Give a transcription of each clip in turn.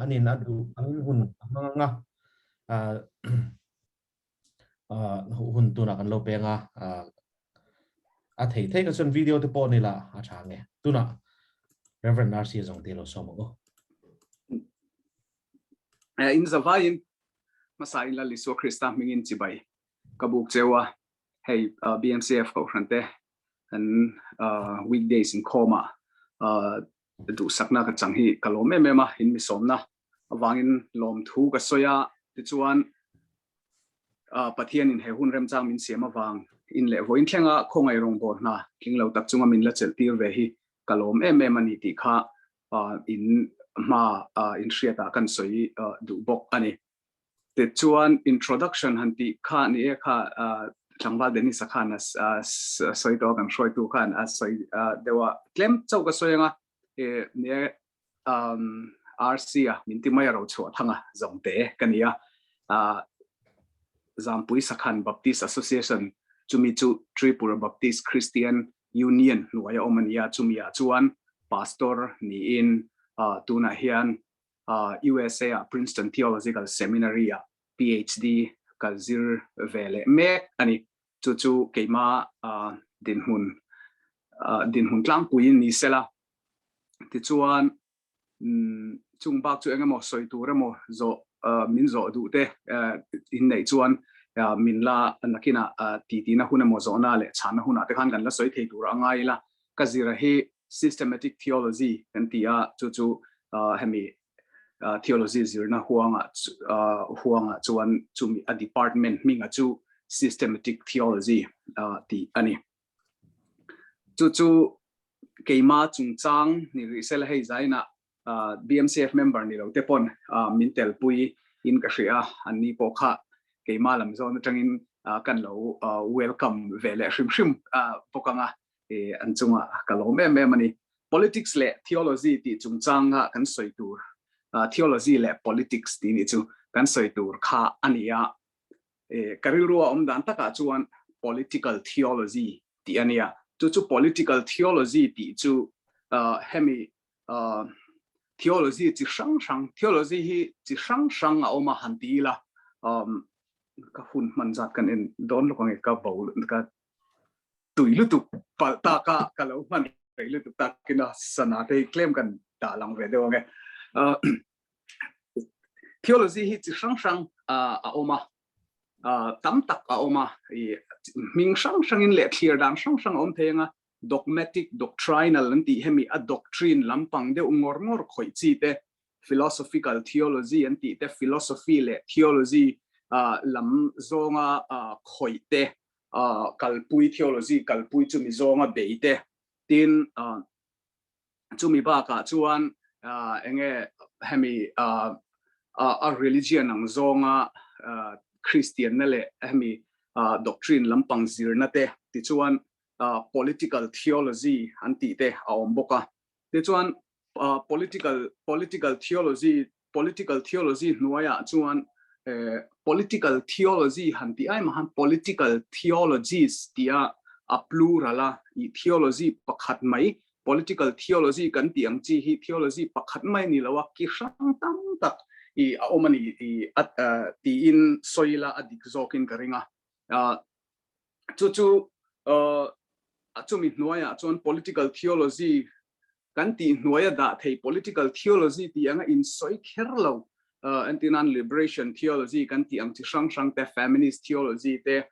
Anin a duh angin hun a hmang anga hun tunah kan lo peng a, a thei thei ka chuan video te pawh ni la a tha nge. Tunah Reverend RC zawng te lo sawm ang u. In zavaiin hmasa in Lal Isua Krista hmingin chibai ka buk cheu a, hei BMCF kohhran te kan weekdays inkhawmah duhsakna ka chang hi ka lawm em em a, in mi sawmna avangin lawmthu ka sawi a, tichuan Pathianin he hun remchang min siam avang in leh vawiin thlenga khawngaih rawngbâwl hna tling lo tak chunga min la chelh tir ve hi ka lawm em em a ni tih kha in hma in hriatah kan sawi duh bawk a ni. Tichuan introduction han tih kha ni e kha tlangval Dennis-a khan a sawi tawh a, kan hruaitu khan a sawi deuh a, tlem chauh ka sawi anga ni e RC-a min ti mai a ro chhuah thang a zawngte ka ni a, Zampui Sakhan Baptist Association chumi chu Tripura Baptist Christian Union hnuaia awm a ni a, chumi ah chuan Pastor niin tunah hian USA ah Princeton Theological Seminary ah PhD ka zir ve leh mek a ni. Chu chu keima dinhmun dinhmun tlangpuiin ni sela. Tichuan chung bak chu engemaw sawi tur emaw zawh min zawh duh te inneih chuan min la nakinah titi na hun emaw zawhna leh chhanna hunah te khan kan la sawi thei tur a ngai ila. Ka zira hi Systematic theology kan ti a, chu chu hemi theology zirna huangah huangah chuan chumi a department hminga chu systematic theology tih a ni. Chu chu keima chungchang ni rih sela hei zainah BMCF member ni lo te pawn min telpui in ka hria a, an ni pawh kha keima lam zawn atangin kan lo welcome ve leh hrim hrim bawk ang a. An chungah ka lawm em em a ni. Politics leh theology tih chungchanga kan sawi tur, theology leh politics tih nih chu kan sawi tur kha a ni a. Ka rilrua awm dan takah chuan political theology tih a ni a. Chu chu political theology tih chu hemi theology chi hrang hrang, theology hi chi hrang hrang a awm a han ti ila, ka hun hman zat kan en dawn lawk ange ka bo ka tui lutuk palh tak a ka lo hman rei lutuk takin a sana te hi tlem kan dah lang ve deuh ange. Theology hi chi hrang hrang a awm a, tam tak a awm a, hming hrang hrangin leh thlir dan hrang hrang a awm thei anga, dogmatic, doctrinal an tih hemi a doctrine lampang deuh ngawr ngawr khawih chi te, philosophical theology an tih te, philosophy leh theology lam zawnga khawih te, kalpui theology kalpui chumi zawnga bei te, tin chumi bakah chuan enge hemi a religion ang zawnga Christian na leh hemi doctrine lampang zirna te, tichuan political theology an tih te a awm bawk a. Tichuan political political theology political theology hnuaiah chuan political theology han tih ai mahan political theologies tia a plural a i theology pakhat mai political theology kan tih ang chi hi theology pakhat mai ni lo a ki hrang tam tak i a awm ani i tiin sawi la a dik zawkin ka ring a. Chu chu chumi hnuaiah chuan political theology kan tih hnuaia dah thei political theology tih anga insawi kher lo entirnan liberation theology kan tih ang chi hrang hrang te feminist theology te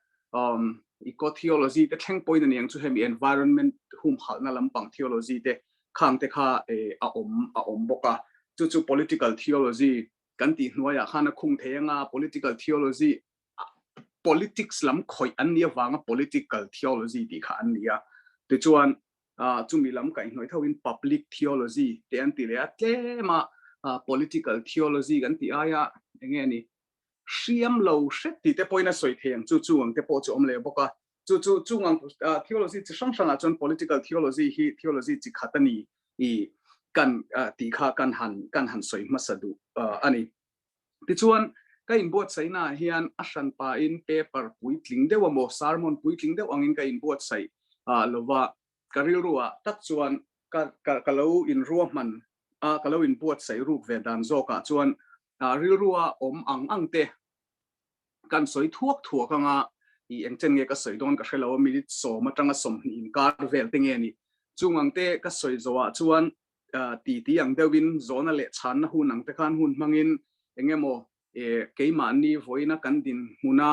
eco theology te thleng pawhin ani ang chu hemi environment humhalhna lampang theology te khang te kha a awm a awm bawk a chu chu political theology kan tih hnuaiah khan a khung thei anga political theology politics lam khawih an nih avanga political theology tih kha an ni a. Tichuan, chumi lam kaihhnawih thoin public theology te an ti leh a, tlema political theology kan tih aia enge ni hriam lo hret tih te pawhin a sawi thei ang chu, chu ang te pawh chu awm leh bawk a. Chu chu chung ang theology chi hrang hrangah chuan political theology hi theology chi khat a ni i kan tih kha kan han kan han sawi hmasa duh a ni. Tichuan, ka inbuatsaihnaah hian a hran pahin paper puitling deuh emaw sermon puitling deuh angin ka inbuatsaih lova, ka rilruah tak chuan ka ka lo inruahman a ka lo inbuatsaih ruk ve dan zawkah chuan rilrua awm ang ang te kan sawi thuak thuak anga i engchen nge ka sawi dawn ka hre lo a, minute sawm atanga 20 inkar vel te nge ni. Chung ang te ka sawi zawhah chuan titi ang deuhin zawhna leh chhanna hun ang te khan hun hmangin engemaw keimahni vawiina kan dinhmuna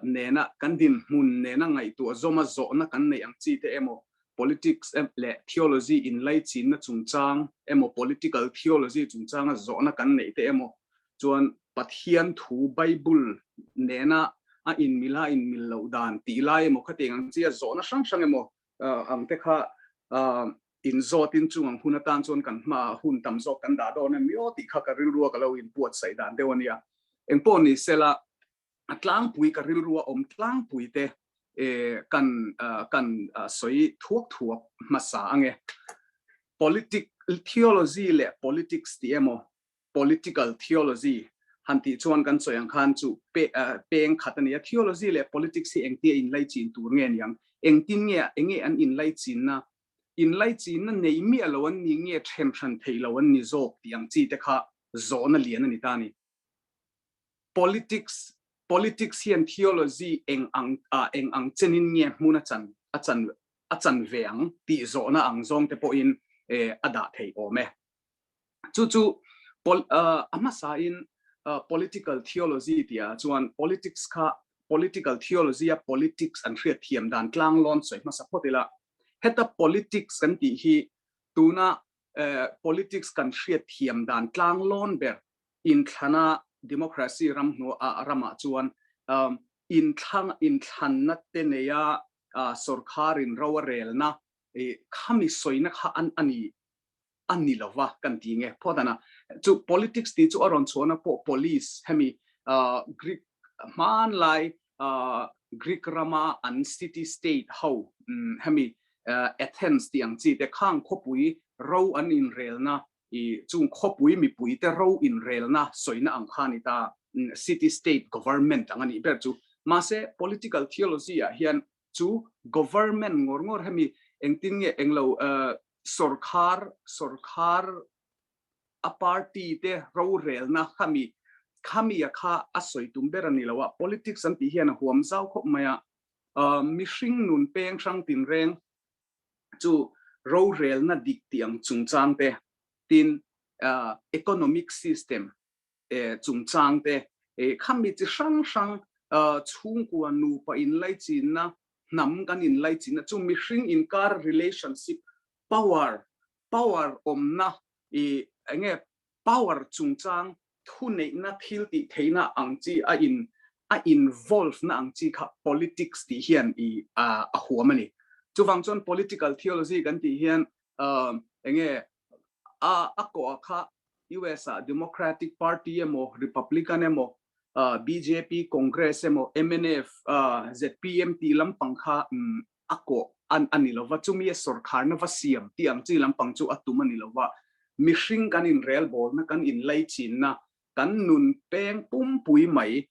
nena kan dinhmun nena ngaihtuah zawma zawhna kan neih ang chi te emaw politics leh theology inlaichinna chungchang emaw political theology chungchanga zawhna kan neih te emaw chuan Pathian thu Bible nena a inmil a inmil loh dan tih lai emaw khatiang ang chi a zawhna hrang hrang emaw ang te kha inzawtin chung ang hun atan chuan kan hmaah hun tam zawk kan dah dawn em aw tih kha ka rilrua ka lo inbuatsaih dan deuh a nia. Engpawh ni sela a tlangpui ka rilrua awm tlangpui te kan kan sawi thuak thuak hmasa ange. Politic theology leh politics tih emaw political theology han tih chuan kan sawi ang khan chu peng khat a ni a. Theology leh politics hi engtia inlaichin tur nge niang? Engtin nge enge an inlaichinna? Inlaichinna nei miah lo an ni nge then hran theih lo an ni zawk tih ang chi te kha zawhna lian a ni ta a ni. Politics politics hian theology eng ang eng ang chenin nge hmun a chan a chan a chan ve ang tih zawhna ang zawng te pawhin a dah theih awm e. Chu chu a hmasain political theology tia chuan politics kha political theology a politics an hriat thiam dan tlang lawn sawi hmasa phawt ila. Heta politics kan tih hi tuna politics kan hriat thiam dan tlang lawn ber inthlana democracy ram hnuah ramah chuan inthlang inthlanna te neia sorkharin ro a relna khami sawina kha an ani a ni lova kan ti nge phawt ana. Chu politics tih chu a rawn chhuahna pawh police hemi Greek hmanlai Greek rama an city state ho hemi Athens tih ang chi te khang khawpui ro an inrelna i chung khawpui mipui te ro inrelna sawina ang kha ni ta city state government ang a nih ber chu. Mahse political theology ah hian chu government ngawr ngawr hemi engtin nge englo sorkhar sorkhar a party te rorelna khami khami a kha a sawi tum ber a ni lo a, politics an tih hian a huam zau khawp mai a, mihring nun peng hrang tinreng chu rorelna dik tih ang chungchang te tin economic system chungchang te khami chi hrang hrang chhungkua nupa inlaichinna hnam kan inlaichinna chu mihring inkar relationship power power awmna i enge power chungchang thuneihna thil tih theihna ang chi a in a involve na ang chi kha politics tih hian i a huam a ni. Chuvang chuan political theology kan tih hian enge a a kawh kha US ah Democratic Party emaw Republican emaw bjp, Congress emaw mnf, zpm tih lampang kha a kawh a ni lova, chumi a sawrkharna va siam tih ang chi lampang chu a tum a ni lova, mihring kan inrelbawlna, kan inlaichinna, kan nun peng pumpui mai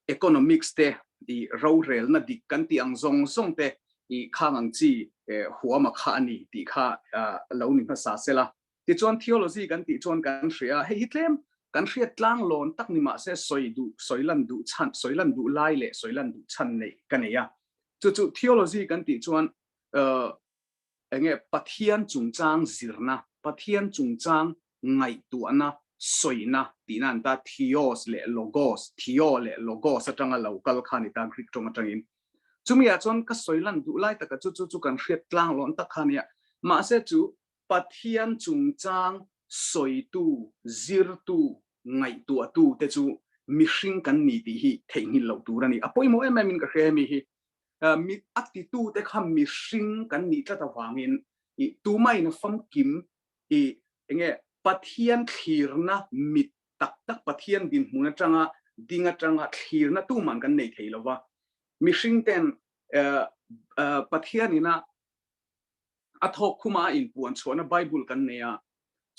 economics te i rorelna dik kan tih ang zawng zawng te i khang ang chi huama kha a ni tih kha lo ni hmasa sela. Tichuan theology kan tih chuan kan hria a, hei hi tlem kan hriat tlang lawn tak ni mahse sawi duh, sawi lan duh chhan, sawi lan duh lai leh sawi lan duh chhan neih ka nei a. Chu chu theology kan tih chuan enge Pathian chungchang zirna, Pathian chungchang ngaihtuahna, sawina tihna an ta, theos leh logos, theo leh logos atanga lo kal kha a ni ta Greek tawng atangin. Chumi ah chuan ka sawi lan duh lai taka chu chu chu kan hriat tlang lawn tak kha a nia. Mahse chu Pathian chungchang sawitu, zirtu, ngaihtuahtu te chu mihring kan ni tih hi theihnghilh loh tur a ni. A pawimawh em em in ka hria hemi hi. A titu te kha mihring kan nih tlat avangin i tumahin a famkim i enge Pathian thlirna mit tak tak Pathian dinhmun atanga ding atanga thlirna tuman kan nei thei lova. Mihring ten Pathian ina a thawk khuma a inpuan chhuahna Bible kan nei a,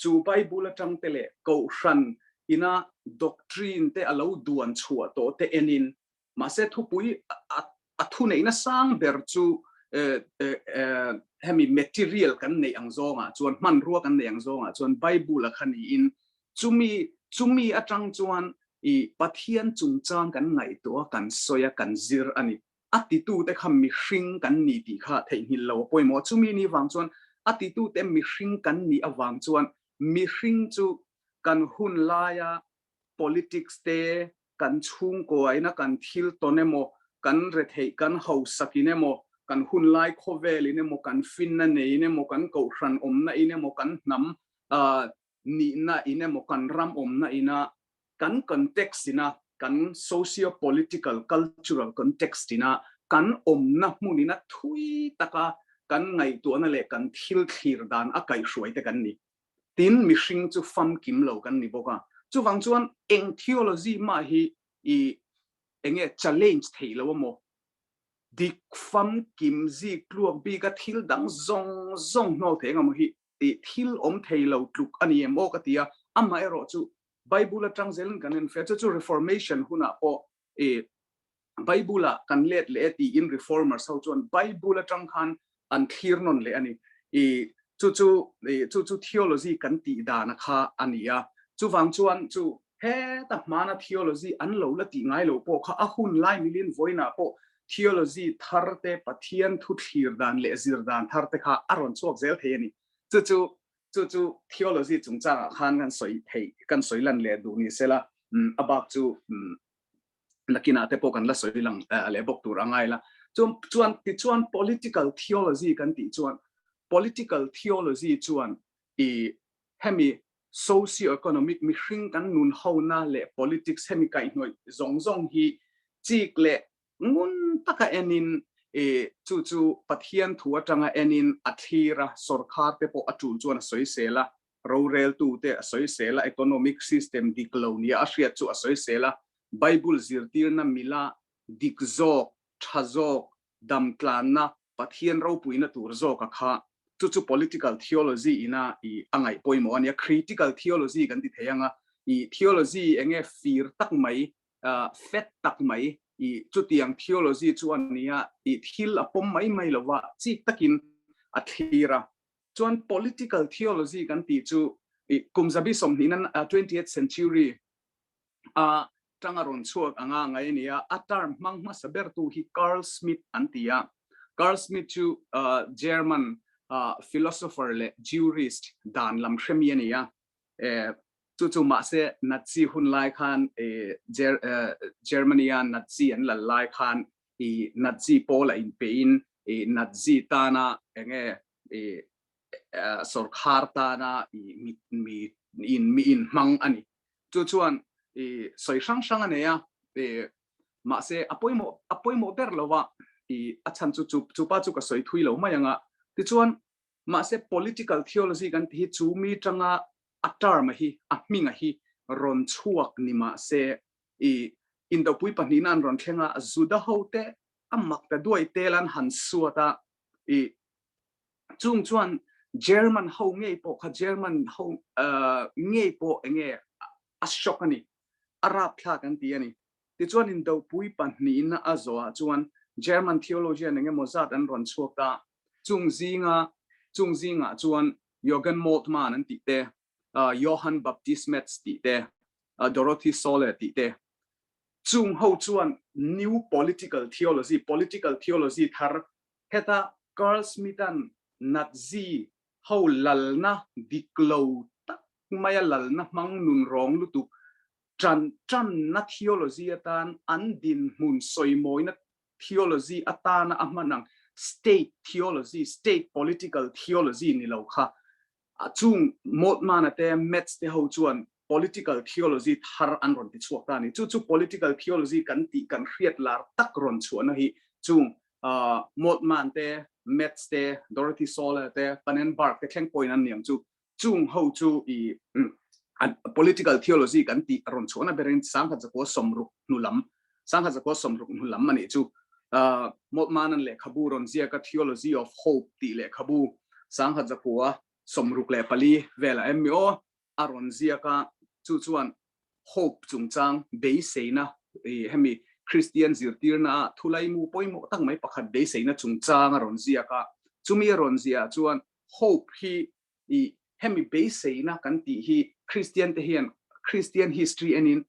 chu Bible atang te leh Kohhran ina doctrine te a lo duan chhuah tawh te enin, mahse thupui a thuneihna sang ber chu hemi material kan neih ang zawngah chuan hmanrua kan neih ang zawngah chuan Bible a kha niin chumi chumi atang chuan i Pathian chungchang kan ngaihtuah a kan sawi a kan zir a ni. A titute kha mihring kan ni tih kha theihnghilh lo a pawimawh a, chumi ni vang chuan a titute mihring kan nih avang chuan mihring chu kan hun laia politics te, kan chhungkuaina kan thil tawn emaw, kan retheih kan hausakin emaw, kan hunlai khawvelin emaw, kan finna neiin emaw, kan kohhran awmna in emaw, kan hnam nihna in emaw, kan ram awmna ina kan context ina kan socio-political, cultural context ina kan awmna hmun ina thui taka kan ngaihtuahna leh kan thil thlir dan a kaihhruai te kan ni. Tin, mihring chu famkim lo kan ni bawk a. Chuvang chuan eng theology mah hi i enge challenge theih lo amaw? Dik famkim zik tluak bik a thil dang zawng zawng hnawl thei engemaw hi tih thil awm thei lo tluk a ni em aw ka ti a. Amaherawh chu Bible atang zelin kan en fia chu chu Reformation hunah pawh i Bible ah kan let leh e tiin Reformers ho chuan Bible atang khan an thlir nawn leh a ni. I chu chu i chu chu theology kan tih dana kha a ni a. Chuvang chuan chu heta hmana theology an lo la tih ngai lo pawh kha a hun lai milin vawiinah pawh theology thar te Pathian thu thlir dan leh zir dan thar te kha a rawn chhuak zel thei a ni. Chu chu chu chu theology chungchangah khan kan sawi theih kan sawi lan leh duh ni sela a bak chu nakinah te pawh kan la sawi lang leh bawk tur a ngai la. Chuan chuan tichuan political theology kan tih chuan political theology chuan i hemi socio-economic mihring kan nun hona leh politics hemi kaihhnawih zawng zawng hi chik leh ngun taka enin i chu chu Pathian thu atanga enin a thlir a, sorkar te pawh a tul chuan a sawisel a, roreltute a sawisel a, economic system dik lo nia a hriat chu a sawisel a, Bible zirtirna mila dik zawk, tha zawk, damtlanna, Pathian ropuina tur zawk a kha. Chu chu political theology ina i a ngaih pawimawh a nia. Critical theology kan ti thei ang a, i theology enge fir tak mai, fet tak mai, i chutiang theology chu a nia, i thil a pawm mai mai lova chik takin a thlir a. Chuan political theology kan tih chu i kum zabi sawmhnihna 20th century a tanga rawn chhuak anga ngai a ni a, a term hmang hmasa bertu hi Carl Schmitt an ti a. Carl Schmitt chu German philosopher leh jurist dan lam hremi a ni a. Chu chu mahse Nazi hun lai khan Germany a Nazi an lal lai khan i Nazi pawl a inpein i Nazi tana enge i sorkar tana i mi mi in mi in hmang a ni. Chu chuan i sawi hrang hrang a nei a, i mahse a pawimawh a pawimawh ber lo a, i a chhan chu chu chu pa chu ka sawi thui lo mai ang a. Tichuan mahse political theology kan tih hi chu mi tanga a term a hi a hming a hi rawn chhuak ni mahse i indopui pahnihna an rawn thleng a, Juda hote a mak ta duai tel an han suat a, i chung chuan German ho ngei pawh kha German ho ngei pawh enge a shock a ni, a rapthlak an ti a ni. Tichuan indopui pahnihna a zawhah chuan German theologian engemaw zat an rawn chhuak ta, chung zinga chung zingah chuan Jürgen Moltmann an tih te, Johann Baptist Metz tih te, Dorothy Solle tih te. Chung ho chuan New Political Theology, Political Theology thar, heta Carl Schmitt-a'n Nazi ho lalna dik lo tak maia lalna hmang nun rawng lutuk ṭan ṭanna theology atan an dinhmun sawimawina theology atana a hman ang state theology, state political theology ni lo kha Chung Moltmann-a te, Metz te ho chuan political theology thar an rawn ti chhuak ta a ni. Chu chu political theology kan tih kan hriat lar tak rawn chhuahna hi chung Moltmann te, Metz te, Dorothy Soller te, Pannenberg te thleng pawhin an ni ang chu. Chung ho chu i political theology kan tih rawn chhuahna berin 1960 hnu lam, 1960 hnu lam a nih chu. Moltmann-a'n lehkhabu rawn ziak a Theology of Hope tih lehkhabu 1964 velah em mi aw a rawn ziak a, chu chuan hope chungchang beiseina hemi Kristian zirtirna a thulaimu pawimawh tak mai pakhat beiseina chungchang a rawn ziak a. Chumi a rawn ziah chuan hope hi i hemi beiseina kan tih hi Kristian te hian Kristian history enin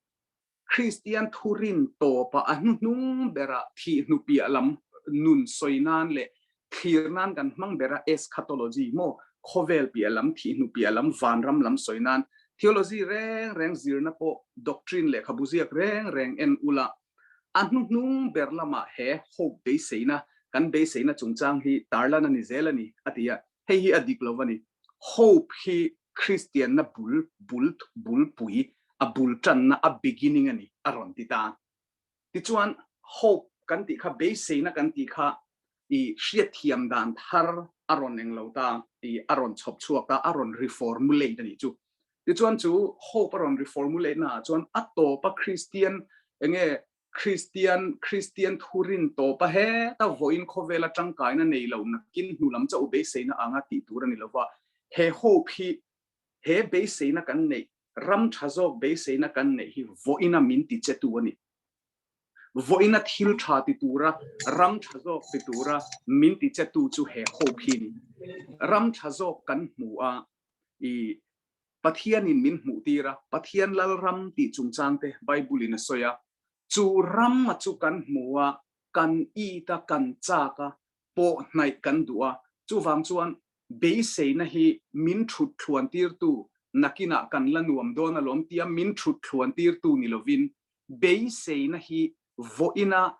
Kristian thurin tawpa a hnuhnung bera thih hnu piah lam nun sawi nan leh thlir nan kan hmang bera eschatology maw khawvel piah lam thih hnu piah lam vanram lam sawi nan theology reng reng zirna pawh doctrine lehkhabu ziak reng reng en ula a hnuhnung ber lamah he hope beiseina kan beiseina chungchang hi tarlan a ni zel a ni a ti a. Hei hi a dik lo a ni. Hope hi Kristianna bul, bul, bulpui, a bul tanna, a beginning a ni, a rawn ti ta. Tichuan, hope kan tih kha, beiseina kan tih kha i hriatthiam dan thar a rawn eng lo ta, i a rawn chhawp chhuak ta, a rawn reformulate a nih chu. Tichuan chu hope a rawn reformulate naah chuan a tawpa Kristian enge Kristian, Kristian thurin tawpa heta vawiin khawvela tangkaina nei lo nakin hnu lam chauh beiseina anga tih tur a ni lova, he hope hi, he beiseina kan neih, ram tha zawk beiseina kan neih hi vawiina min ti chetu a ni. Vawiina thil tha ti tura, ram tha zawk ti tura min ti chetu chu he hope hi a ni. Ram tha zawk kan hmu a, i Pathianin min hmuhtir a, Pathian Lalram tih chungchangte Bible-in a sawi a. Chu ram a chu kan hmu a, kan it a, kan chak a, pawh hnaih kan duh a. Chuvang chuan beiseina hi min thut thluan tirtu, nakinah kan la nuam dawn alawm tia min thut thluan tirtu ni lovin, beiseina hi vawiina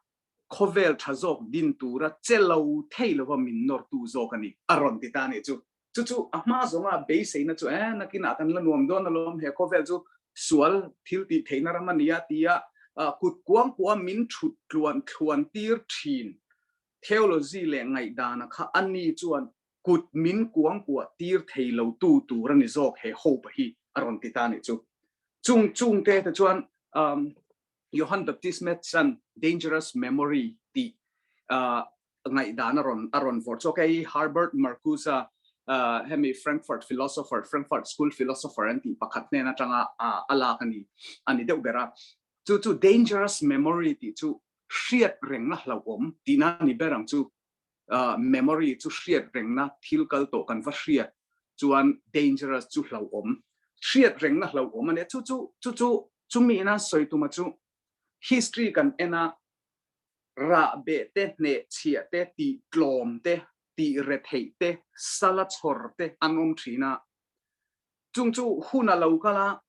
khawvel tha zawk din tura che lo thei lova min nawrtu zawk a ni, a rawn ti ta a nih chu. Chu chu a hma zawnga beiseina chu e nakinah kan la nuam dawn alawm he khawvel chu sual thil tih theihna ram a nia tia kut kuang kuah min thut tluan thluan tir thin theology leh ngaihdana kha a ni chuan kut min kuang kuah tir thei lo tu tur a ni zawk he hope hi a rawn ti ta nih chu. Chung chung te te chuan Johann Baptist Metz-a'n dangerous memory tih ngaihdan a rawn a rawn vawrh chawk hei Herbert Marcuse-a hemi Frankfurt philosopher Frankfurt School philosopher an tih pakhat hnen atanga a lak a ni a ni deuh ber a. Chu chu dangerous memory tih chu hriat rengna hlauhawm tihna a ni ber ang chu. Memory chu hriat rengna thil kal tawh kan va hriat chuan dangerous chu hlauhawm hriat rengna hlauhawm a nia. Chu chu chu chu chumi ina sawi tuma chu history kan en a Rah beh te, hneh chhiah te, tih tlawm te, tih retheih te, sala chhawr te an awm thin a. Chung chu hun a lo kal a,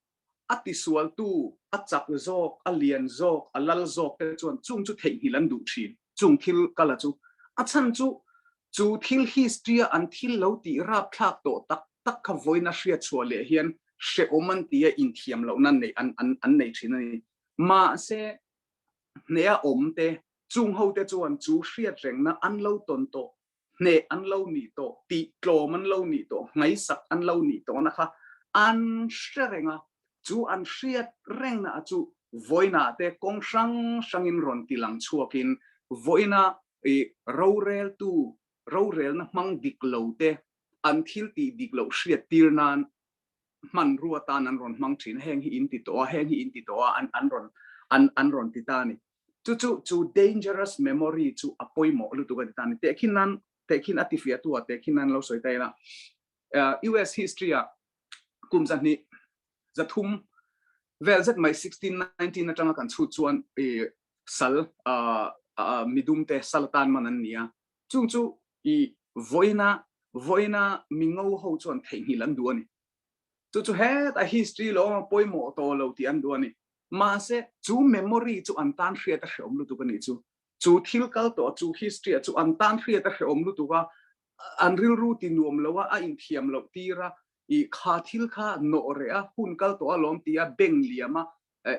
a tisualtu, a chak zawk, a lian zawk, a lal zawk te chuan chung chu theihnghilh an duh thin. Chung thil kal a chu. A chhan chu, chu thil history a an thil lo tih rapthlak tawh tak tak kha vawiin a hriatchhuah leh hian hrehawm an ti a, inthiam lohna neih an an an nei thin a ni. Mahse, Hneha awm te, chung hote chuan chu hriat rengna an lo tawn tawh, hneh an lo nih tawh, tih tlawm an lo nih tawh, ngaisak an lo nih tawhna kha an hre reng a, chu an hriat rengna chu vawiinah te kawng hrang hrangin rawn ti lang chhuakin vawiina i roreltu, rorelna hmang dik lo te an thil tih dik loh hriat tir nan hmanrua tan an rawn hmang thin a, heng hi in ti tawh a, heng hi in ti tawh a, an an rawn an an rawn ti ta a ni. Chu chu chu dangerous memory chu a pawimawh lutuk a ti ta a ni. Tehkhin nan tehkhin a tifiah tu ah tehkhin nan lo sawi ta ila, US history ah kum 200 300 vel zet mai 1619 atanga kan chhut chuan i sal midum te sal atan man an ni a, Chung chu i vawiina vawiina mi ngo ho chuan theihnghilh an duh a ni. Chu chu hetah history lo awm a pawimawh tawh lo tih an duh a ni. Mahse, chu memory chu an tan hriat a hrehawm lutuk a nih chu. Chu thil kal tawh chu history ah chu an tan hriat a hrehawm lutuk a, an rilru ti nuam lo a, a inthiam loh tir a, i kha thil kha nawh reh a, hun kal tawh a lawm ti a, beng liam a,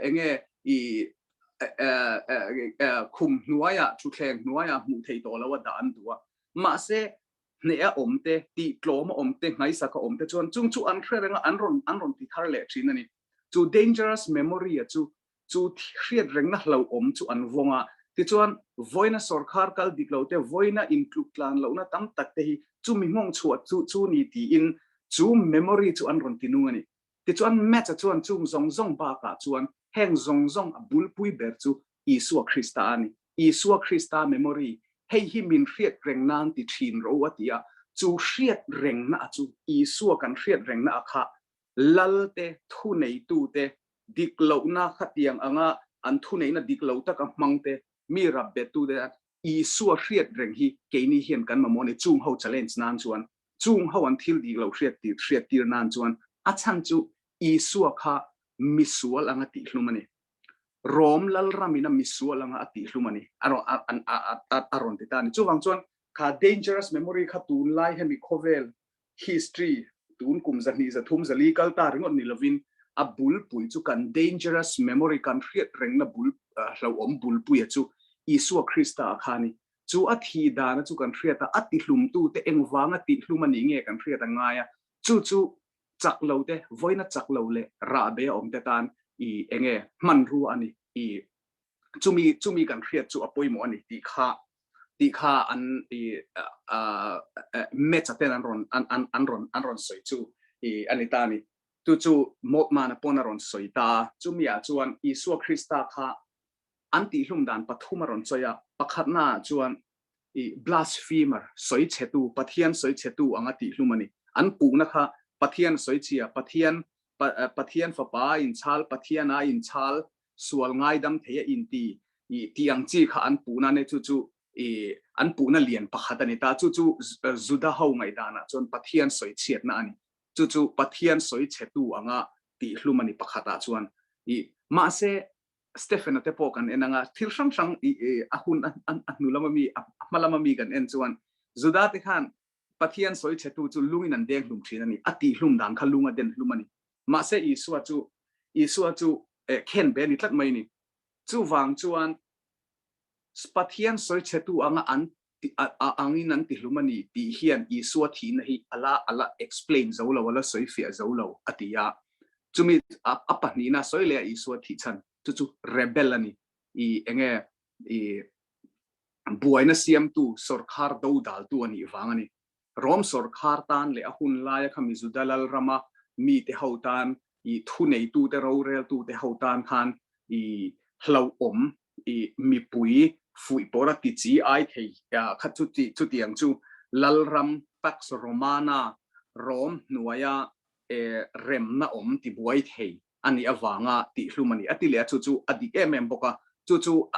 enge i khum hnuaiah thutthleng hnuaiah hmuh theih tawh lo a dah an duh a. Mahse, hneh a awm te, tih tlawm a awm te, ngaisak a awm te chuan chung chu an hre reng a, an rawn an rawn ti thar leh thin a ni. Chu dangerous memory a chu, chu hriat rengna hlauhawm chu an vawng a. Tichuan, vawiina sawrkhar kal dik lo te, vawiina intluk tlan lohna tam tak te hi chumi nghawng chhuah chu chu ni tiin chu memory chu an rawn ti nung a ni. Tichuan Matt-a chuan chung zawng zawng bakah chuan heng zawng zawng a bulpui ber chu Isua Krista a ni. Isua Krista memory, hei hi min hriat reng nan ti thin ro a ti a. Chu hriat rengna a chu Isua kan hriat rengna a kha lal te, thuneitu te, dik lohna khatiang anga an thuneihna dik lo taka hmang te, mi rap bettu te tan Isua hriat reng hi keini hian kan mamawh a ni. Chung ho challenge nan chuan, chung ho an thil dik lo hriat tir hriat tir nan chuan a chhan chu Isua kha misual anga tihhlum a ni. Rom Lalram in a misual anga a tihhlum a ni. A rawn a a a rawn ti ta a ni. Chuvang chuan kha dangerous memory kha tunlai hemi khawvel history tun kum 200 300 4 kal ta ringawt ni lovin a bulpui chu kan dangerous memory kan hriat rengna bul hlauhawm bulpuia chu Isua Krista a kha a ni. Chu a thih dana chu kan hriat a, a tihlumtu te engvanga tihlum a nih nge kan hriat a ngai a, chu chu chak lo te, vawiina chak lo leh rahbe a awm te tan i enge hmanrua a ni i chumi chumi kan hriat chu a pawimawh a ni tih kha tih kha an i match ten an rawn an an an rawn an rawn sawi chu i a ni ta a ni. Chu chu Moltmann-a pawn a rawn sawi ta a, chumi ah chuan Isua Krista kha an tihhlum dan pathum a rawn sawi a, pakhatna ah chuan i blasphemer, sawi chhetu, Pathian sawi chhetu anga tihhlum a ni. An puhna kha Pathian sawi chhia, Pathian Pathian fapa a inchhal, Pathian a inchhal, sual ngaidam thei a inti i tih ang chi kha an puhna ania chu chu i an puhna lian pakhat a ni ta. Chu chu Juda ho ngaihdanah chuan Pathian sawi chhiatna a ni. Chu chu Pathian sawi chhetu anga tihhlum a ni pakhatah chuan i mahse Stephen-a te pawh kan en anga thil hrang hrang i a hun a hnu lama mi a hma lama mi kan en chuan Juda te khan Pathian sawi chhetu chu lungin an deng hlum thin a ni. A tihhlum dan kha lung a den hlum a ni. Mahse Isua chu Isua chu khen ve a ni tlat mai a ni. Chuvang chuan Pathian sawi chhetu anga an angin an tihlum a ni tih hian Isua thihna hi a la a la explain zo lo, a la sawi fiah zo lo a ti a. Chumi a pahnihna sawi leh a Isua thih chhan chu chu rebel a ni. I enge i buaina siamtu sawrkhar dodaltu a nih vang a ni. Rom sawrkhar tan leh a hun laia kha Mizuda lalrama mite ho tan i thuneitute roreltute ho tan khan i hlauhawm i mipui fuih pawra ti chi ai thei kha chuti chutiang chu lalram Pax Romana Rom hnuaia remna awm ti buai thei a nih avanga tihhlum a ni. A ti leh a, chu chu a dik em em bawk a, chu chu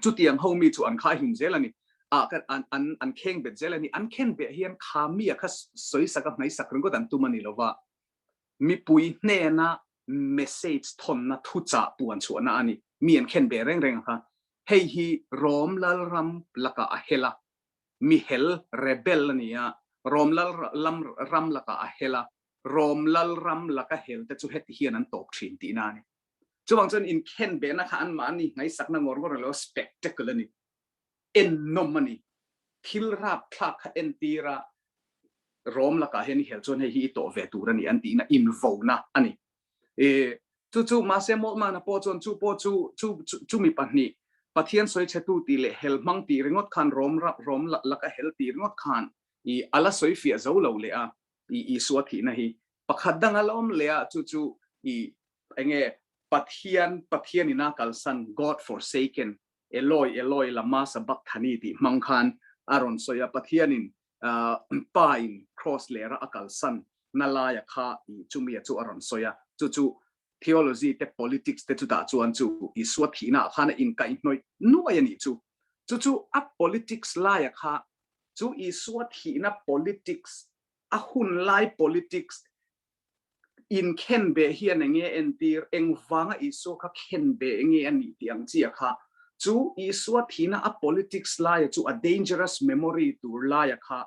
chutiang ho mi chu an khai hlum zel a ni. Ah, an, an, an kheng bet zel a ni. An khen beh hian kha mi a kha sawisak a hmaisak ringawt an tum a ni lo va. Mipui hnena message thawnna thuchah puan chhuahna a ni. Mi an khen beh reng reng a kha. Hei hi Rom Lalram lakah a hel a, mi hel, rebel, a ni a, Rom Lalram ram lakah a hel a, Rom Lalram laka hel te chu heti hian an tawp thin tihna a ni. Chuvang chuan inkhen behna kha anmahni ngaihsakna ngawr ngawr alo spectacle a ni, ennawm a ni. Thil rapthlak kha entir a, Rom lakah hian i hel chuan hei hi i tawh ve tur a ni an tihna invona a ni. E, chu chu mahse Moltmann-a pawh chuan chu pawh chu chu chumi pahnih Pathian sawichhetu tih leh hel hmang tih ringawt khan Rom Rom laka hel tih ringawt khan i a la sawifiah zo lo leh a. I Isua thihna hi pakhat dang a la awm leh a, chu chu i enge Pathian Pathian ina kalsan God forsaken Eloi Eloi lama sabachthani tih hmang khan a rawn sawi a, Pathianin Pa in cross lera a kalsan na laia kha i chumi a chu a rawn sawi a, chu chu theology te politics te chutah chuan chu Isua thihna ah khan a inkaihhnawih nuai a nih chu, chu chu a politics laia kha Chu Isua thihna politics, a hun lai politics inkhen beh hian eng nge entir, engvanga Isua kha khen beh nge a nih tih ang chi a kha. Chu Isua thihna a politics laia chu a dangerous memory tur laia kha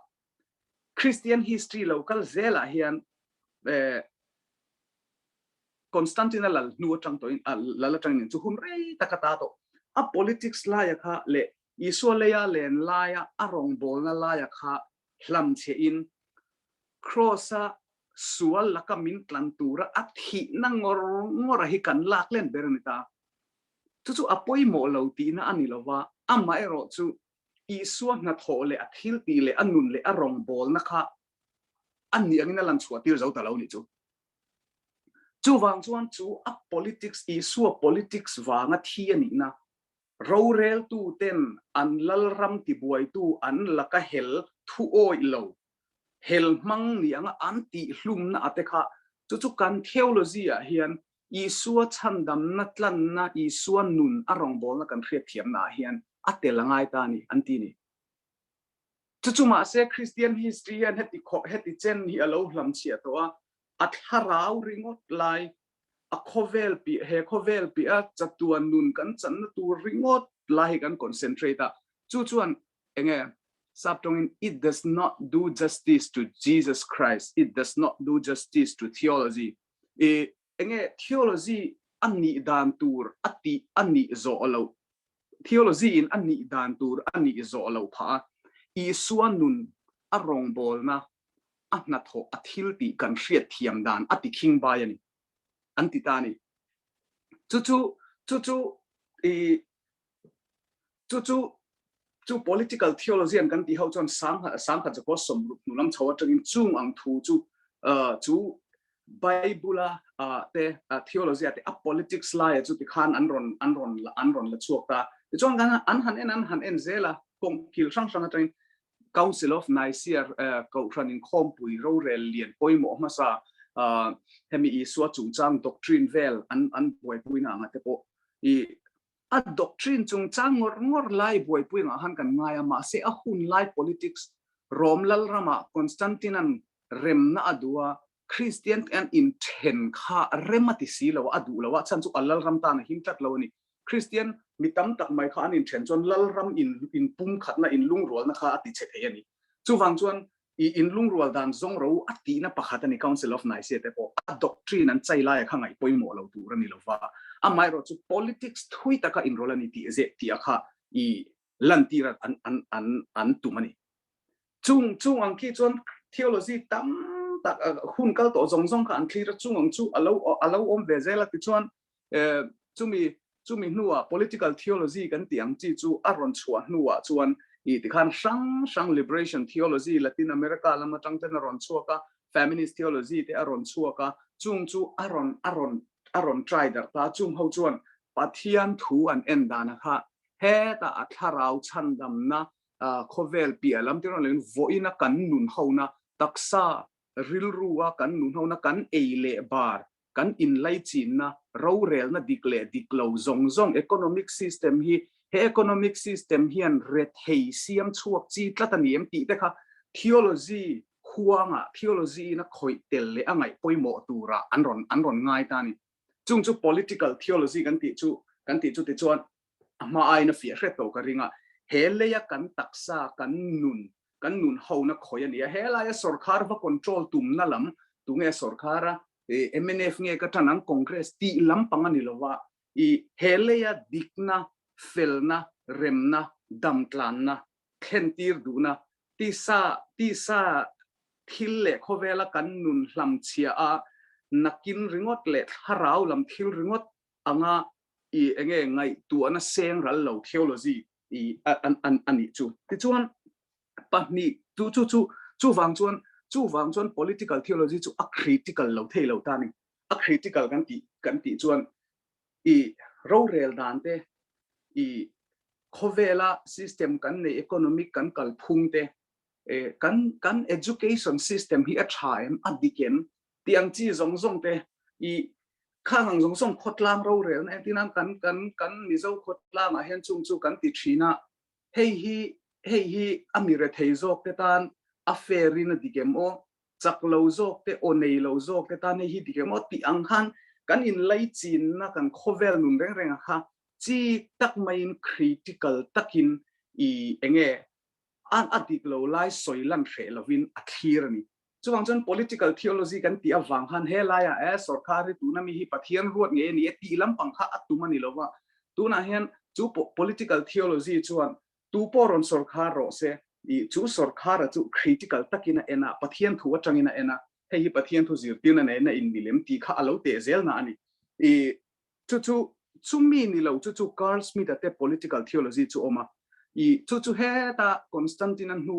Christian history lo kal zelah hian eh, Constantine-a lal hnu atang tawhin, lal atangin chu hun rei tak a ta tawh. A politics laia kha leh Isua leia len laia a rawngbawlna laia kha hlam chhehin Kraws-a sual laka min tlan tura a thihna ngawr ngawra hi kan lak len ber a ni ta. Chu chu a pawimawh lo tihna a ni lova, amaherawh chu Isua hnathawh leh a thiltih leh a nun leh a rawngbawlna kha a nih angin a lan chhuah tir zo ta lo nih chu. Chuvang chuan chu a politics, Isua politics vanga thi a nihna Roreltuten an lalram tibuaitu an laka hel thu awih lo hel hmang ni anga an tih hlumna a te kha chu chu kan theology ah hian Isua chhandamna tlanna Isua nun a rawngbawlna kan hriatthiamna ah hian a tel a ngai ta a ni an ti ni. Chu chu mahse Kristian history hian heti khawp heti chen hi a lo hlamchhiah tawh a, a thlarau ringawt lai a khawvel piah he khawvel piah a chatuan nun kan channa tur ringawt lai hi kan concentrate a, chu chuan enge sap tawngin it does not do justice to Jesus Christ, it does not do justice to theology. I enge theology a nih dan tur a tih a nih zawh loh theology in a nih dan tur a nih zawh loh phah a, Isua nun a rawngbawlna a hnathawh a thil tih kan hriat thiam dan a ti khing bai a ni an ti ta a ni. Chu chu chu chu i chu chu chu political theology an kan tih ho chuan sang sangkhat zakua sawmruk hnu lam chho atangin chung ang thu chu chu Bible a te theology a te a politics laia chu tikhan an rawn an rawn an rawn la chhuak ta. Tichuan kan an han en an han en zel a kawng kil hrang hrang atangin Council of Nicaea Kohhran inkhawmpui rorel lian pawimawh hmasa hemi Isua chungchang doctrine vel an an buaipuina anga te pawh i a doctrine chungchang ngawr ngawr lai buaipui angah khan kan ngai a, mahse a hun lai politics Rom lalramah Constantine-a'n remna a duh a, Kristian te an inthen kha rem a ti si lo a, a duh lo a, chhan chu a lalram tan a him tlat lo a ni. Kristian mi tam tak mai kha an inthen chuan lalram in inpumkhatna, inlungrualna kha a ti chhe thei a ni. Chuvang chuan i inlungrual dan zawng ro a tihna pakhat a ni, Council of Nicaea te pawh a doctrine an chai laia kha ngaih pawimawh lo tur a ni lo va, amaherawh chu politics thui taka inrawlh a ni tih zeh tih a kha i lantir an an an an tum a ni. Chung chung ang khi chuan theology tam tak hun kal tawh zawng zawng kha an thlir a, chung ang chu a lo a lo awm ve zel a, tichuan chumi chumi hnuah political theology kan tih ang chi chu a rawn chhuah hnuah chuan i tikhan hrang hrang liberation theology Latin America lam atang ten a rawn chhuak a, feminist theology te a rawn chhuak a, chung chu a rawn a rawn a rawn try darh ta, chung ho chuan Pathian thu an en dana kha heta a thlarau chhandamna khawvel piah lam te rawn lengin vawiina kan nun hona taksa rilru a kan nun hona kan ei leh bar kan inlaichinna, rorelna dik leh dik lo zawng zawng economic system hi he economic system hian rethei siam chhuak chi tlat a ni em tih te kha theology huangah theology in a khawih tel leh a ngaih pawimawh turah an rawn an rawn ngai ta a ni. Chung chu political theology kan tih chu kan tih chu tichuan a hma aiin a fiah hret tawh ka ring a, he leia kan taksa kan nun kan nun hona khawih a ni a, he laia sorkar va control tumna lam tunge sorkar a mnf nge ka tan ang Congress tih lampang a ni lova, i he leia dikna, felna, remna, damtlanna thlentir duhna tisa tisa thil leh khawvela kan nun hlamchhia a nakin ringawt leh thlarau lam thil ringawt anga i enge ngaihtuahna seng ral lo theology i an an a nih chu. Tichuan pahnih chu chu chu chuvang chuan chuvang chuan political theology chu a critical lo thei lo ta a ni. A critical kan tih kan tih chuan i rorel dan te i khawvela system kan nei economic kan kalphung te kan kan education system hi a tha em a dik em tih ang chi zawng zawng te i khang ang zawng zawng khawtlang rorelna entir nan kan kan kan Mizo khawtlangah hian chung chu kan ti thin a, hei hi hei hi a mi rethei zawk te tan a fair in a dik em aw, chak lo zawk te aw nei lo zawk te tan hei hi dik em aw tih ang khan kan inlaichinna kan khawvel nun reng reng ah kha chi tak maiin critical takin i enge a a dik lo lai sawi lan hreh lovin a thlir a ni. Chuvang chuan political theology kan tih avang khan he laiah eh sorkar hi tuna mi hi Pathian ruat ngei a ni e tih lampang kha a tum a ni lova. Tunah hian chu political theology chuan tu pawh rawn sorkar rawh se i chu sorkara chu critical takin a en a, Pathian thu atangin a en a, hei hi Pathian thu zirtirna nena inmilem tih kha a lo teh zelna a ni. I Chu chu chumi ni lo chu chu Carl Schmitt-a te political theology chu awm a, i chu chu heta Constantine-a hnu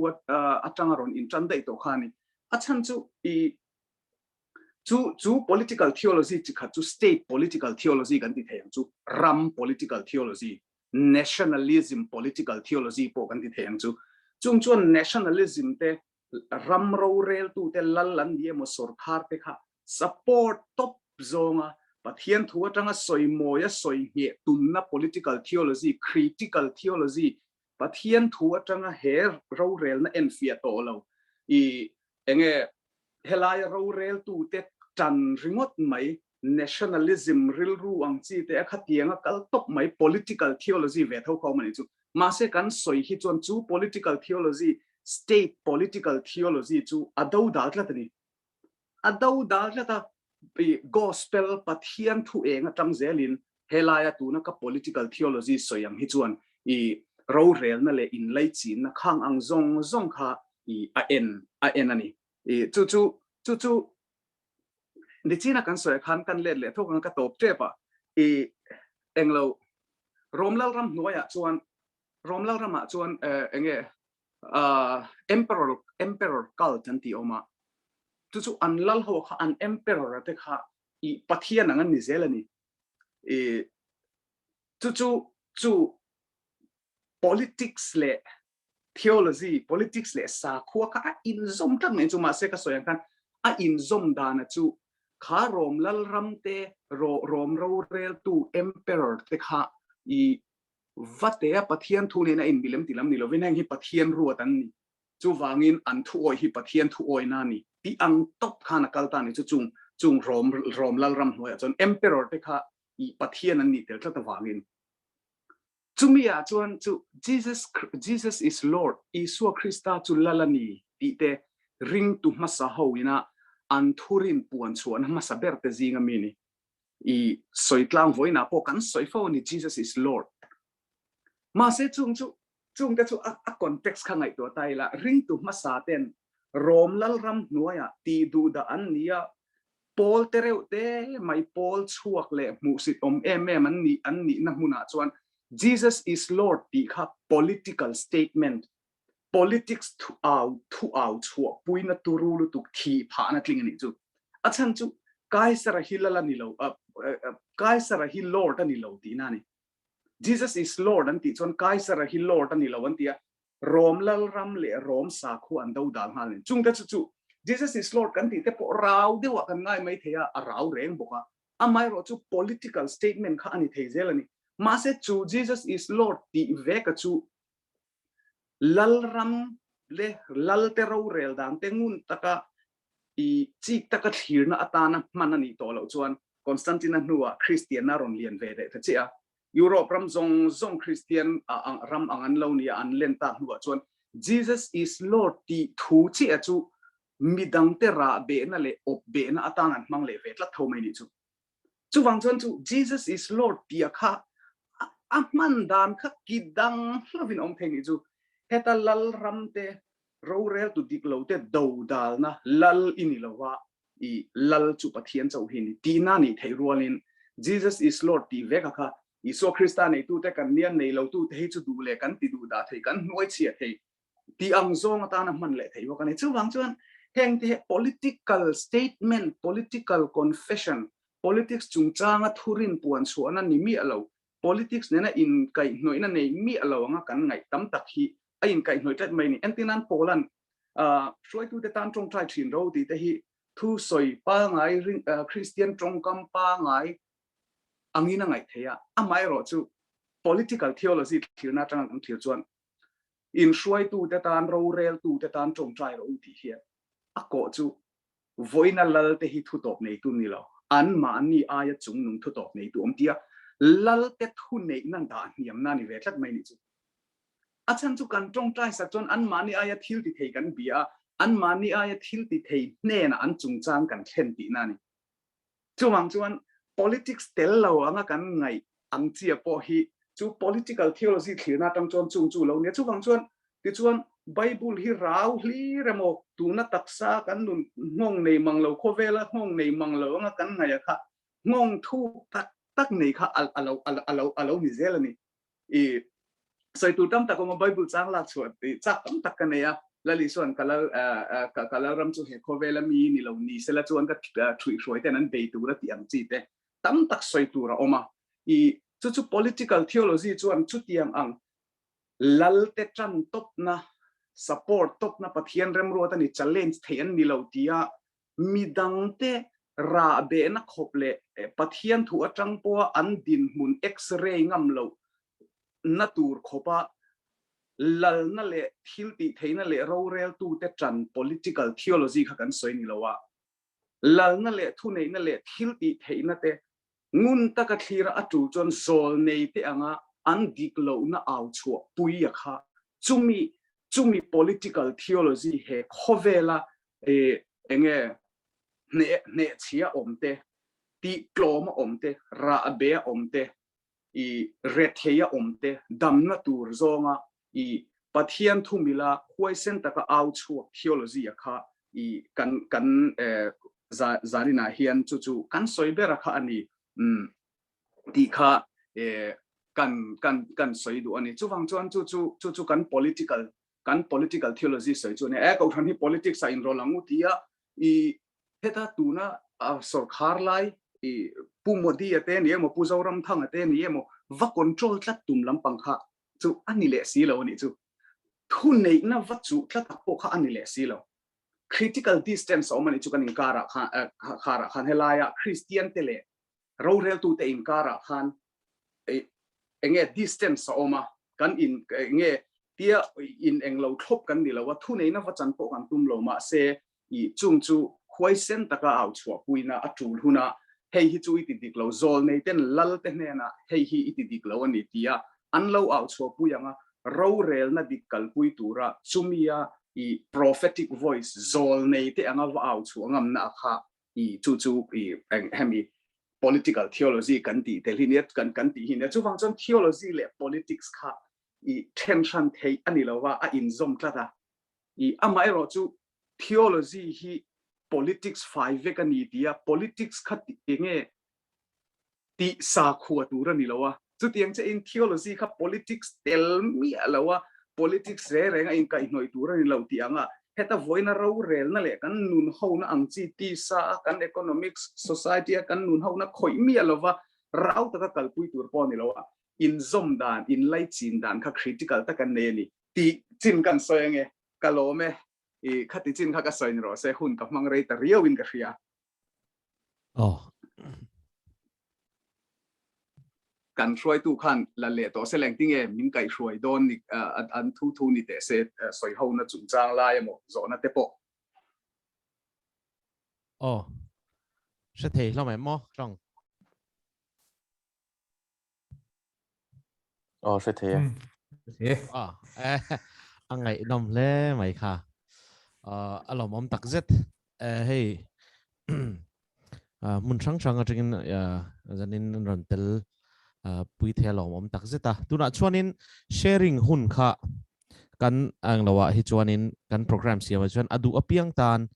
atanga rawn intan daih tawh kha a ni. A chhan chu i chu chu political theology chi khat chu state political theology kan ti thei ang chu, ram political theology, nationalism political theology pawh kan ti thei ang chu. Chung chuan nationalism te ram roreltute lal an ni emaw sorkar te kha support tawp zawnga Pathian thu atanga sawi mawi a sawi ngheh tumna political theology, critical theology, Pathian thu atanga he rorelna enfiah tawh lo i enge helaia roreltute tan ringawt mai nationalism rilru ang chi te a khatiang a kal tawp mai political theology ve tho kha awm a nih chu. Mahse kan sawi hi chuan chu political theology, state political theology chu a do dal tlat a ni. A do dal tlat a, i gospel Pathian thu eng atang zelin helaia tuna ka political theology sawi ang hi chuan i rorelna leh inlaichinna khang ang zawng zawng kha i a en a en a ni. I chu chu chu chu Nichina kan sawi khan kan let leh thawk ang ka tawp tep a, i englo Rom Lalram hnuaiah chuan Rom Lalramah chuan enge emperor emperor cult an tih awm a, chu chu an lal ho kha an emperor te kha i pathian ang an ni zel a ni. I chu chu chu politics leh theology, politics leh sakhua kha a inzawm tlat mai chu mahse ka sawi ang khan a inzawm dana chu kha Rom lalram te Rom roreltu emperor te kha i vatea Pathian thu nena inmilem ti lam ni lovin heng hi Pathian ruat an ni chuvangin an thu awih hi Pathian thu awihna a ni tih ang tawp khan a kal ta ni chu chung chung Rom Rom lalram hnuaiah chuan emperor te kha i Pathian an nih tel tlat avangin Chumi ah chuan chu Jesus Jesus is Lord, Isua Krista chu Lal a ni tih te ringtu hmasa ho ina an thurin puan chhuahna hmasa ber te zinga mi ni. I sawi tlang vawiinah pawh kan sawi fo a ni Jesus is Lord. Mahse chung chu chung te chu a a context kha ngaihtuah ta ila ringtu hmasa ten Rom Lalram hnuaiah tih duhdah an ni a, Pawl te reuh te mai pawl chhuak leh hmuhsit awm em em an nih an nihna hmunah chuan Jesus is Lord tih kha political statement, politics thu au thu au chhuahpuina turu lutuk thih phahna tling a nih chu. A chhan chu Kaisara hi lal a ni lo, Kaisara hi Lord a ni lo tihna a ni. Jesus is Lord an tih chuan Kaisara hi Lord a ni lo an ti a, Rom lalram leh Rom sakhua an do dal nghal a ni. Chungte chu chu Jesus is Lord kan tih te pawh rau deuhah kan ngai mai thei a, a rau reng bawk a. Amaherawh chu political statement kha a ni thei zel a ni. Mahse chu Jesus is Lord tih veka chu lalram leh lalte rorel dan te ngun taka i chik taka thlirna atana hman a nih tawh loh chuan Constantine-a hnuah Kristianna rawn lian ve leh ta chiah a. Europe ram zawng zawng Kristian ram ang an lo nia an len tak hnuah chuan Jesus is Lord tih thu chiah chu midangte rah behna leh awp behna atan an hmang leh ve tlat tho mai nih chu. Chuvang chuan chu Jesus is Lord tia kha a hman dan kha ki dang hlovin awm thei nih chu. Heta lal ram te roreltu dik lo te dodalna lal i ni lova i Lal chu Pathian chauh hi ni tihna nih theih rualin Jesus is Lord tih vek a kha Isua Krista neitute kan nia nei lotute hi chu duh leh kan ti duh dah thei kan hnuai chhiah thei tih ang zawng atana hman leh theih bawk a ni. Chuvang chuan heng te hi political statement, political confession, politics chungchanga thurin puan chhuahna ni miah lo, politics nena inkaihhnawihna nei miah lo anga kan ngaih tam tak hi a inkaihhnawih tlat mai a ni. Entirnan Paula'n hruaitute tan tawngtai thin ro tih te hi thu sawi pangai Kristian tawngkam pangai angin a ngaih theih a, amaherawh chu political theology thlirna atanga kan thlir chuan inhruaitute tan roreltute tan tawngtai ro tih hian a kawh chu vawiina lal te hi thu tawp neitu ni lo, anmahni aia chungnung thu tawp neitu awm tia lal te thu neihna dah hniamna ni ve tlat mai nih chu. A chhan chu kan tawngtai sak chuan anmahni aia thil ti thei kan bia a, anmahni aia thil ti thei hnenah an chungchang kan thlen tihna a ni. Chuvang chuan politics tel lo anga kan ngaih ang chia pawh hi chu political theology thlirna atang chuan chung chu lo nia. Chuvang chuan tichuan Bible hi rau hlir emaw tuna taksa kan nun nghawng nei mang lo, khawvela nghawng nei mang lo anga kan ngaih a kha nghawng thuk tak tak nei kha a lo a lo a lo ni zel a ni. I sawi tur tam tak awm a, Bible chang lak chhuah tih chak tam tak ka nei a, Lal Isua'n ka lal ka lalram chu he khawvela mi ni lo ni sela chuan ka ṭhuihhruai ten an bei tur a tih ang chi te tam tak sawi tur a awm a. I chu chu political theology chuan chutiang ang lal te ṭan tawpna support tawpna Pathian remruat a ni, challenge theih an ni lo tia midangte rah behna khawp leh Pathian thu atang pawha an dinhmun x-ray ngam loh na tur khawpa lalna leh thil tih theihna leh roreltute tan political theology kha kan sawi ni lo a, lalna leh thuneihna leh thil tih theihna te Ngun taka thlira a tul chuan zawl nei te anga an dik lohna au chhuah pui a kha. Chumi chumi political theology he khawvela enge hneh hnehchhia awm te, tih tlawm a awm te, rahbe a awm te, i rethei a awm te damna tur zawnga i Pathian thu mila huaisen taka au chhuak theology a kha i kan kan zaninah hian chu chu kan sawi ber a kha a ni tih kha kan kan kan sawi duh a ni. Chuvang chuan chu chu chu chu kan political kan political theology sawi chu a ni. E Kohhran hi politics ah inrawlh ang u tia i heta tuna sorkhar lai i Pu Modi a te ni emaw Pu Zoramthanga te ni emaw va control tlat tum lampang kha chu a ni leh si lo a nih chu. Thu neihna va chuh tlat tak pawh kha a ni leh si lo. Critical distance a awm a nih chu kan inkarah khan kharah khan helaia Kristian te leh roreltute inkarah khan enge distance a awm a, kan in enge tia in englo thlawp kan ni lo a, thu neihna va chan pawh kan tum lo mahse I chung chu huaisen taka au chhuahpuina a tul huna hei hi chu i ti dik lo, zawlnei ten lal te hnenah hei hi i ti dik lo a ni tia an lo au chhuahpui anga rorelna dik kalpui tura chumia i prophetic voice zawlnei te anga va au chhuah ngamna a kha i chu chu i eng hemi political theology kan tih tel hi nia kan kan tih hi nia. Chuvang chuan theology leh politics kha i then hran theih a ni lova a inzawm tlat a. I amaherawh chu theology hi politics fai vek a ni tia politics kha enge tih sakhua tur a ni lo a. Chutiang che in theology kha politics tel miah lo a, politics reng reng a inkaihhnawih tur a ni lo tih anga heta vawiina rorelna leh kan nun hona ang chi tisa a kan economics society a kan nun hona khawih miah lova rau taka kalpui tur pawh a ni lo a, inzawm dan, inlaichin dan kha critical tak an nei a ni. Tih chin kan sawi ange, ka lawm e, i khati chin kha ka sawi ni rawh se, hun ka hmang rei ta riau in ka hria. Aw. Kan hruaitu khan la leh tawh se leng tinge min kaihhruai dawn ni an thu thu ni teh se sawi ho na chungchang lai emaw zawhna te pawh. Aw. Hre thei hlawm em maw hlawng. Aw hre thei e. Ah, eh, a ngaihnawm hle mai kha. Uh, a lawmawm tak zet. Eh, hei, uh, hmun hrang hrang atangin uh, zanin an rawn tel uh, pui thei a lawmawm tak zet a. Tunah chuanin sharing hun kha kan ang loah hi chuanin kan program siamah chuan a duh apiang tan.